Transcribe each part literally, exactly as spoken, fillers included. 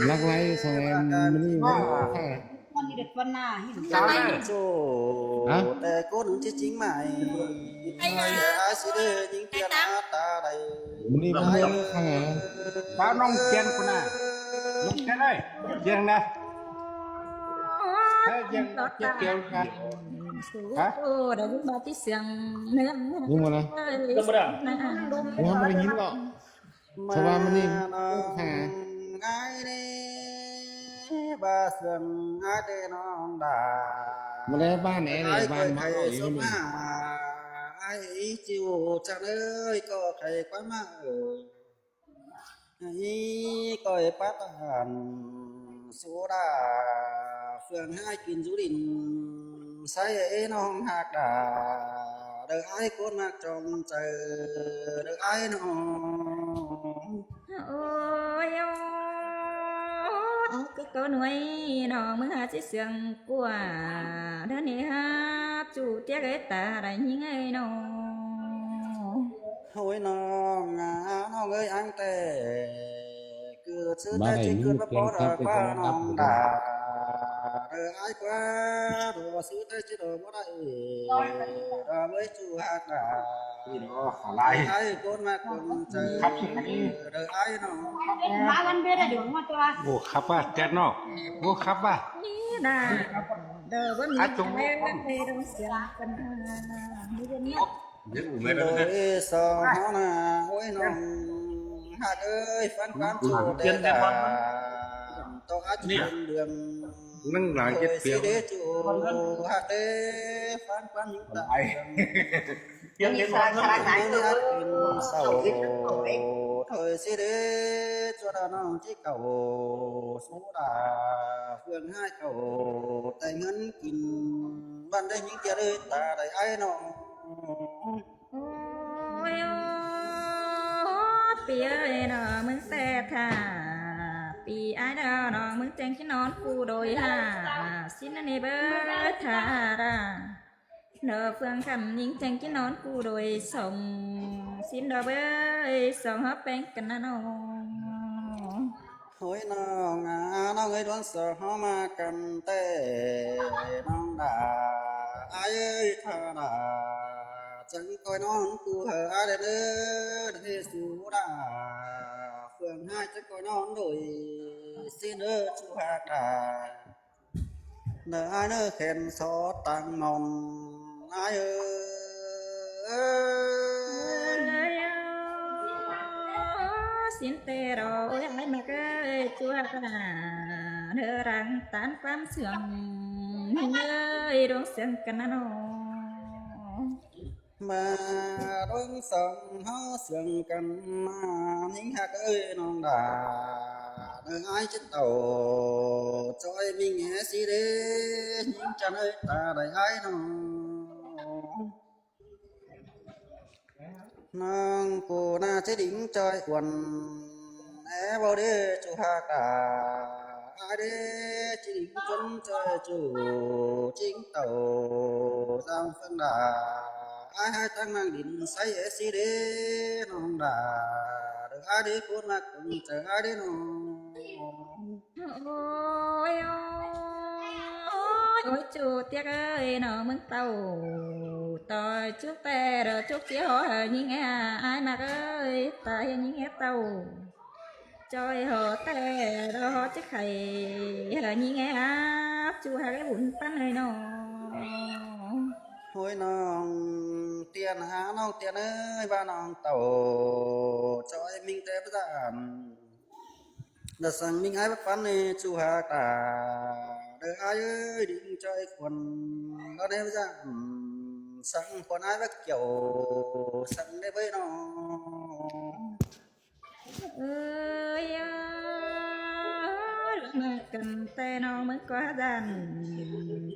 Lắc lái xong em mới đi. Con đi được con nào? Hả? Hả? Tại con chứ chính mày. Ai sẽ đi những kia nó ta đây. Mới đi, mới đi lắc lái hả? Ba nong chén con à. Nong chén ơi. Chén nè. Ê, chén, chén kéo nè. Hả? Ôi, đã biết ba tí xiềng. Nhưng mà này. Không có nhìn lọ. Sao ba mình đi? Hả? Ai đi, ba xiềng ai đi nong đà. Mà đây ba này, ai ba coi mà thầy hỏi sống gì hả? Ai ý chịu chẳng ơi, có thầy quá mà. Ý coi bát hẳn số đà, phường hai kín du đỉnh, sai ế nong hạc đà, đờ ai cốt mạc trong trời, đờ ai nong. Ôi, ôi, cứ có nuôi nó mới hả chứ sương của, đó nè hả, chủ tiết cái ta đã nhing ai nó. Ôi nong à, nong ơi ăn tê. Cứ sư ba tay đẩy chỉ những cứ tiếng bắt tắp bỏ cái đòi con qua áp nong lực đà. Đòi ai qua, đòi sư tay chỉ đòi bắt đòi. Đòi mới chu hạt đà. Thì nó khó lai. Đòi ai con mà con trời. Khắp sự này. Đòi ai nong. Má lăn bê đã được mà tôi. Ủa khắp à, chết nó. Ủa khắp à. Ní đà. Đòi bớt. Át mi chúng. Đòi bớt mi đòi xiang. Đòi bớt mi. Đôi so nó là ôi nong hạt ơi, phán quán chủ đề là tao ác nhân đường. Năng lại chết phiếu. Hạt ơi, phán quán những tao ai. Tiếng đến món rất là ác nhân sau. Thời xế đế cho đà nong chỉ cầu số đà, phường hai cầu tài ngân kín. Bạn đây những kia đây ta đây ai nong. Ôi, ôi, pì ơi, nó mưng xe thả. Pì ai đó, nó mưng chêng chứ nón cu đôi hả. Xin anh đi bơ thả ra. Nó phương khăn những chêng chứ nón cu đôi sống. Xin đó bơ sống hóp bánh cân nó. Ôi nong à, nong ơi đón sợ hó mà cắn tê. Nong đã ai ơi thả đã. Chắng ꞌcoi ꞌnón ꞌcu hảư ải đaư ꞌnớ, ꞌhế sú đa. Phượng hai chắng ꞌcoi ꞌnón đôi, ꞌsịn ꞌnớ ꞌchu ꞌhặc đa. ꞌNớ ải ꞌnớ khen so tang mòn ải ơi. Xin tê ꞌro ôi ải ꞌmặc ơi, ꞌchu ꞌhặc đa. ꞌNớ răng tán ꞌquám sương, ꞌnhính ơi, đuống sương căn ꞌnớ ꞌnọ. ꞌMá đuống sương ꞌháu sương căn ꞌmá, ꞌnhính ꞌhặc ơi ꞌnọng đa. ꞌNớ ải ꞌchí tảu ꞌchoi ꞌminh é sí đế, ꞌnhính chăn ơi ta đảy ải ꞌnọng. ꞌNọng ꞌcu ꞌná ꞌchí đính ꞌchoi khuôn é báu đế ꞌchu ꞌhặc đa. Ải đế ꞌchí đính ꞌchon ꞌchoi ꞌchu chính tảu dang phang đa. Ải ꞌhại tang mang đin sáy é sí đế ꞌnọng đa. Đơ ải đế ꞌcốn ꞌmặc ꞌcốn chaư ải đế ꞌnọng. Ôi, ôi, ôi, ꞌchu tiếc ơi, ꞌnọng ꞌmướng ꞌtạu. ꞌToi ꞌchúc té ꞌro ꞌchúc ꞌchí hảư ꞌnhính é ải ꞌmặc ơi, ta ꞌnhính é ꞌtạu. ꞌChoi hảư té ꞌro hảư ꞌchí khay, hảư ꞌnhính é ꞌchu ꞌhặc é bun ꞌpắn ơi ꞌnọng. Ôi ꞌnọng tiên hả, ꞌnọng tiên ơi, ꞌva ꞌnọng tảu ꞌchoi ꞌminh té báu dản. Đa săng ꞌminh ải báu ꞌpắn ơi ꞌchu ꞌhặc đa. Đơ ải ơi, đính ꞌchoi khuôn ꞌnớ báu dản. Săng khuôn ải báu kiẻo, săng đế bới ꞌnọng. Ơi ơi, ꞌlống ꞌmặc căn té ꞌnọng ꞌmướng ꞌcọ dản.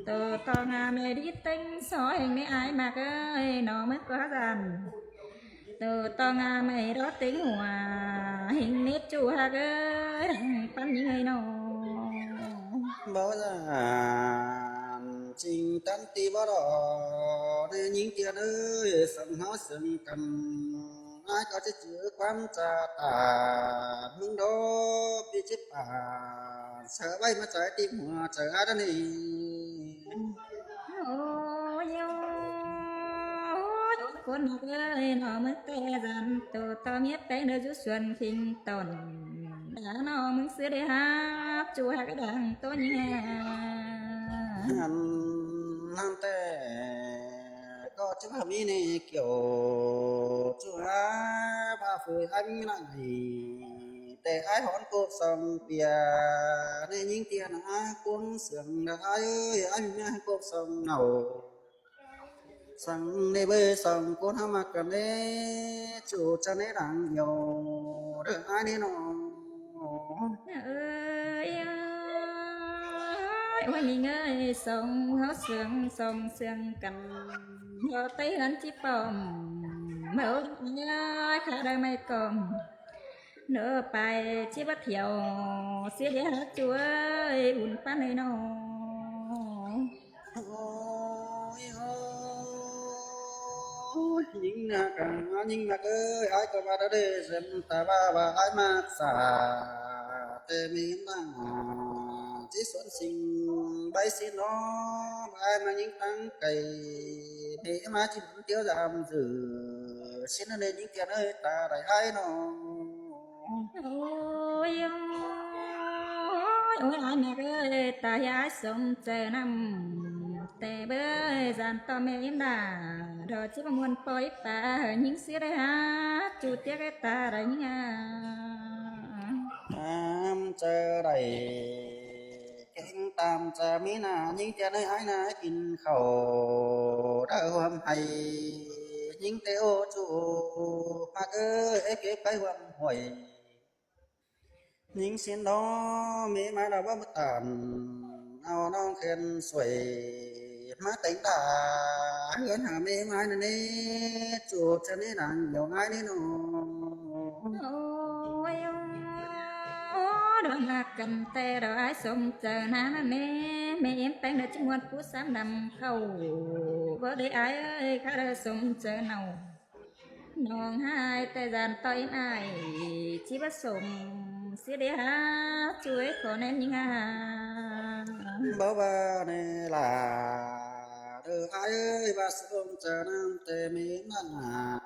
ꞌTô ꞌtong a ꞌme đi ꞌtếng so ꞌhéng ꞌmí ải ꞌmặc ơi, ꞌnọng ꞌmướng ꞌcọ dản. ꞌTô ꞌtong a ꞌme đi ꞌtếng hua, ꞌhéng ꞌmí ꞌchu ꞌhặc ơi, răng ꞌpắn ꞌnhính ơi ꞌnọng. Báu dản, chính tắn ti báu đỏ, ꞌnê ꞌnhính tiên ơi, săng ꞌháu sương căn. Ải ꞌcọ ꞌchí chứ ꞌquám cha ta, ꞌmướng đó ꞌpi ꞌchí pả, saư ꞌvạy ꞌmá chaư ti hua chaư ải đaư ꞌnị. Ôi, ôi, ôi, ꞌcốn ꞌmặc ơi, ꞌnọng ꞌmướng té dản, ꞌtô ꞌtoi ꞌmía ꞌpéng đaư dú suôn khinh tỏn. Đa ꞌnọng ꞌmướng ꞌsứ đế hák, ꞌchu ꞌhặc đăng ꞌtố ꞌnhính. Ăn, ꞌnặn té ꞌcọ ꞌchí ꞌva ꞌmí ꞌnị kiẻo, ꞌchu ꞌhặc ꞌva phơi ải ꞌmí ꞌnặn ꞌnị. Té ải hón cộp song pia, ꞌnê ꞌnhính tiên ải cuông sương đa ải ơi, ải ꞌmí ải cộp song nảu. Săng ꞌnê bơi song ꞌcốn ꞌháu ꞌmặc căn ꞌnê, ꞌchu ꞌchá ꞌnê đang nhiều, đơ ải ꞌnê ꞌnọng. Ơi ơi, ôi ꞌnhính ơi, song ꞌháu sương, song sương căn, ꞌháu té ꞌhướn ꞌchí pom, ꞌháu ơi, khá đaư ꞌmạy cỏm. ꞌNớ pay ꞌchí báu thiẻo, sia đé hák ꞌchu ơi, bun ꞌpắn ơi ꞌnọng. Ôi, ôi, ꞌnhính ꞌnạ căn, ꞌnhính ꞌnạ ơi, ải ꞌcọ ꞌva đaư đê, dên ta ꞌva, ꞌva ải ꞌmặc sa, té ꞌmí ꞌnạ, ꞌchí suôn sing, báu ꞌsịn ꞌnọ, ải ꞌmá ꞌnhính tẳng cay, ꞌmí ꞌmá ꞌchí bun tiếu dăm dư, ꞌsịn ꞌnớ ꞌnhính tiên ơi, ta đảy ải ꞌnọng. Ôi, ôi, ôi, ải ꞌmặc ơi, ta ꞌhia ải sôm chaư ꞌnặm, té bới dản ꞌto ꞌme ꞌếm đa, ꞌro ꞌchí ꞌmá ꞌmuôn ꞌpoi ꞌpá, ꞌnhính sia đé hák ꞌchu tiếc ơi ta đảy ꞌnhính a. Tam chaư đảy, kéng tam chaư ꞌmí ꞌnạ, ꞌnhính tiên ơi ải ꞌnạ kin khảu, đaư ꞌhuôm hảy, ꞌnhính té ô ꞌchu, ꞌmặc ơi, ế kếp cái ꞌhuôm huổi. ꞌNhính ꞌsịn đó, ꞌmí ꞌmá đa báu ꞌmá tản, au ꞌnọng khen suối, ꞌmá téng đa, ꞌhướn hảư ꞌmí ꞌmá ꞌnặn ꞌnê, ꞌchu ꞌchá ꞌnê đang nhiều ải ꞌnê ꞌnọng. Ôi, ôi, ôi, đuống ꞌmặc căn té ꞌro ải sôm chaư ꞌnặn ꞌnê, ꞌmí ꞌếm péng đaư ꞌchí ꞌmuôn pú sám đăm khảu, báu đé ải ơi, khá đaư sôm chaư nảu. ꞌNọng ꞌhại té dản ꞌtoi ꞌnị, ꞌchí báu sôm, sia đé hák ꞌchu ơi khảu ꞌnén ꞌnhính a. Báu ꞌva ꞌnị ꞌlạ, Ơ ai ơi, ꞌva sư ꞌcốn chaư ꞌnặn ꞌtẹ ꞌmí ꞌnặn a.